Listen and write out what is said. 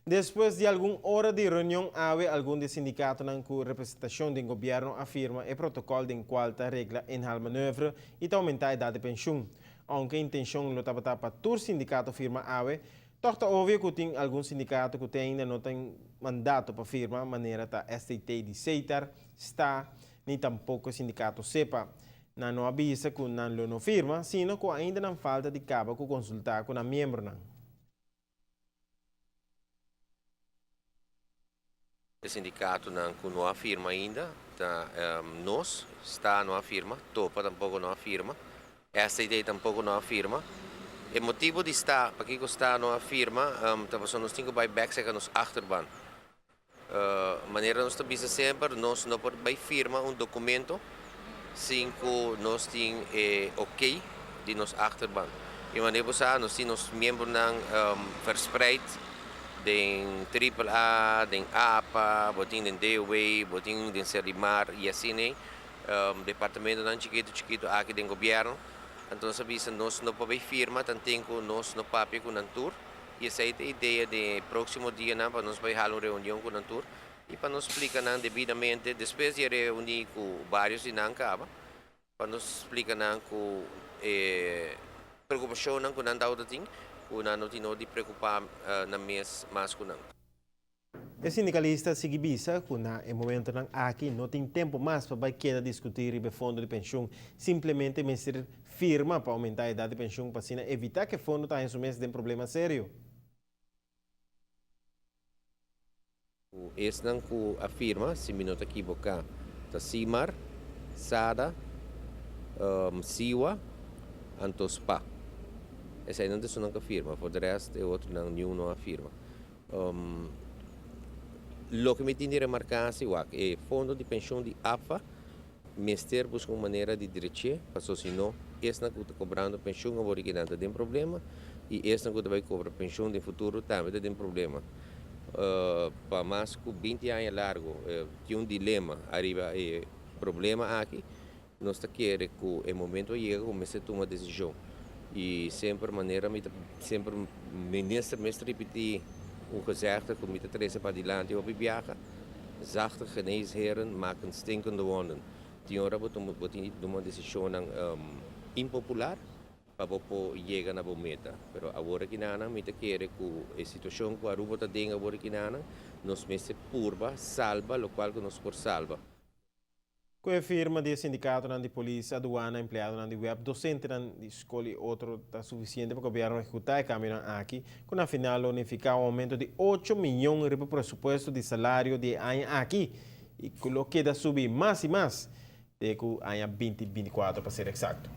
Despues di algun ora di reunion awe algun di e sindikatonan ku representashon den gobièrnu a firma e protokòl den kual ta regla inhaalmanoeuvre i ta oumentá edat di penshun. Ounke intenshon lo tabata pa tur sindikato firma awe, tòg ta obvio ku tin algun sindikato ku te ainda no tin mandato pa firma manera ta STT di Setar, sta, ni tampoko e sindikato sepa. Nan no a bisa ku nan lo no firma, sino ku ainda nan falta di kaba ku konsultá ku nan miembronan. E sindikatonan ku no a firma ainda ta nos, sta no a firma, topa tampoko no a firma, STT tampoko no a firma. E motibu di sta, pakiko sta no a firma, ta pasobra nos tin ku bai bèk serka nos achterban. Manera nos ta bisa semper, nos no por bai firma un documento sin cu nos tin e ok di nos achterban. Y manera bo sa, nos tin nos miembronan verspreid den Triple A, den apa, bo tin den DOW, bo tin den Serlimar y asina departamentonan chikito chikito aki den gobierno. Anto nos a bisa nos no por bai firma tanten cu nos no papia cu nan tur. I esei ta e idea den e próksimo dianan pa nos bai hala un reunion ku nan tur i pa nos splika nan debidamente despues di a reuní ku vários di nan kaba, pa nos splika nan ku e preokupashonnan ku nan tabata tin, ku nan no tin nodi di preokupá nan mes mas ku nan. E sindikalista a sigui bisa ku na e momentonan aki no tin tempu mas pa bai keda diskutí riba e fondo di penshun. Simplemente mester firma pa oumentá edat di penshun pa asina evitá ku e fondo ta haña su mes den problema serio. Ku esnan ku a firma, si mi no ta kiboká, ta Simar, Sada, Siwa, anto Spa. Eseinan ta esunnan ku a firma. For de rest e otronan niun no a firma. Loke mi tin di remarká si wak e fondo di penshon di APFA mester buska un manera di drech'é paso si no esnan ku ta kobrando penshon awor i kinan ta den problema i esnan ku ta bai kobra penshon den futuro tambe ta den problema. Pa mas ku binti aña largu tin un dilema ariba e problema aki. Nos ta kere ku e momento a yega ku mester tuma desishon i semper manera mi ta semper minister mester ripití un gezegde ku mi ta trese padilanti hopi biaha, Zachte geneesheren maken stinkende wonden. Tin ora bo bo tin di tuma desishonnan impopular pa bo por yega na bo meta. Pero awor akinanan mi ta kere ku e situashon ku Aruba ta den awor akinanan nos mester purba salba lokual ku nos por salba. Ku e firma di e sindikatonan di polis, aduana, empleadonan di web, dosentenan di skol i otro ta sufisiente pa gobièrnu ehekutá e kambionan aki, ku na final lo nifiká un oumento di ocho miyon riba presupuesto di salario di e aña aki i ku lo keda subi mas i mas te ku aña binti 24 pa ser eksakto.